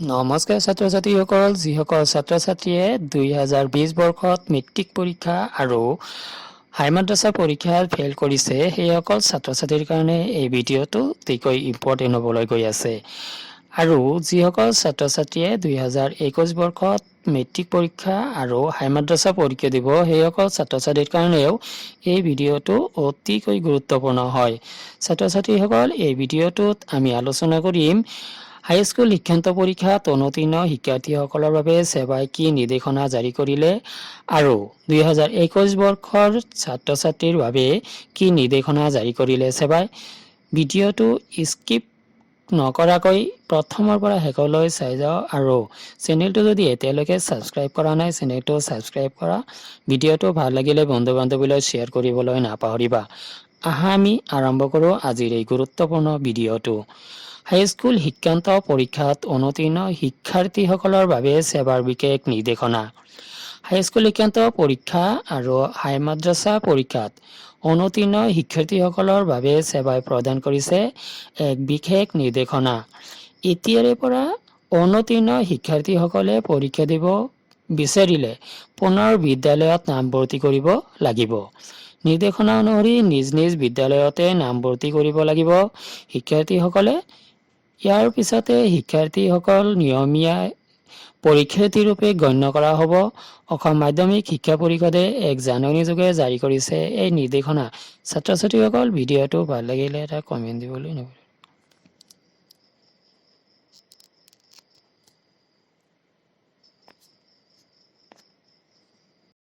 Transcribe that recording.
নমস্কাৰ ছাত্ৰ ছাত্ৰীসকল। যিসকল ছাত্ৰ ছাত্ৰীয়ে 2020 বৰ্ষত মেট্ৰিক পৰীক্ষা আৰু হাই মাদ্ৰাছা পৰীক্ষাত ফেইল কৰিছে, সেইসকল ছাত্ৰ ছাত্ৰীৰ কাৰণে এই ভিডিঅ'টো অতিকৈ ইম্পৰ্টেণ্ট হ'বলৈ গৈ আছে। আৰু যিসকল ছাত্ৰ ছাত্ৰীয়ে 2021 বৰ্ষত মেট্ৰিক পৰীক্ষা আৰু হাই মাদ্ৰাছা পৰীক্ষা দিব, সেইসকল ছাত্ৰ ছাত্ৰীৰ কাৰণেও এই ভিডিঅ'টো অতিকৈ গুৰুত্বপূৰ্ণ হয়। ছাত্ৰ ছাত্ৰীসকল, এই ভিডিঅ'টোত আমি আলোচনা কৰিম হাইস্কুল শিক্ষান্ত পৰীক্ষাত অনুত্তীৰ্ণ শিক্ষাৰ্থীসকলৰ বাবে ছেবাই কি নিৰ্দেশনা জাৰি কৰিলে আৰু 2021 বৰ্ষৰ ছাত্ৰ ছাত্ৰীৰ বাবে কি নিৰ্দেশনা জাৰি কৰিলে ছেবাই। ভিডিঅ'টো স্কিপ নকৰাকৈ প্ৰথমৰ পৰা শেষলৈ চাই যাওঁ আৰু চেনেলটো যদি এতিয়ালৈকে ছাবস্ক্ৰাইব কৰা নাই, চেনেলটো ছাবস্ক্ৰাইব কৰা। ভিডিঅ'টো ভাল লাগিলে বন্ধু বান্ধৱীলৈ শ্বেয়াৰ কৰিবলৈ নাপাহৰিবা। আহা, আমি আৰম্ভ কৰোঁ আজিৰ এই গুৰুত্বপূৰ্ণ ভিডিঅ'টো। হাইস্কুল শিক্ষান্ত পৰীক্ষাত অনুত্তীৰ্ণ শিক্ষাৰ্থীসকলৰ বাবে ছেবাৰ বিশেষ নিৰ্দেশনা। হাইস্কুল শিক্ষান্ত পৰীক্ষা আৰু হাই মাদ্ৰাছা পৰীক্ষাত অনুত্তীৰ্ণ শিক্ষাৰ্থীসকলৰ বাবে ছেবাই প্ৰদান কৰিছে এক বিশেষ নিৰ্দেশনা। এতিয়াৰে পৰা অনুত্তীৰ্ণ শিক্ষাৰ্থীসকলে পৰীক্ষা দিব বিচাৰিলে পুনৰ বিদ্যালয়ত নামভৰ্তি কৰিব লাগিব। নিৰ্দেশনা অনুসৰি নিজ নিজ বিদ্যালয়তে নামভৰ্তি কৰিব লাগিব শিক্ষাৰ্থীসকলে। ইয়াৰ পিছতে শিক্ষাৰ্থীসকল নিয়মীয়া পৰীক্ষাৰ্থীৰূপে গণ্য কৰা হ'ব। অসম মাধ্যমিক শিক্ষা পৰিষদে এক জাননী যোগে জাৰি কৰিছে এই নিৰ্দেশনা। ছাত্ৰ ছাত্ৰীসকল, ভিডিঅ'টো ভাল লাগিলে এটা কমেণ্ট দিবলৈ নাপাহৰিব।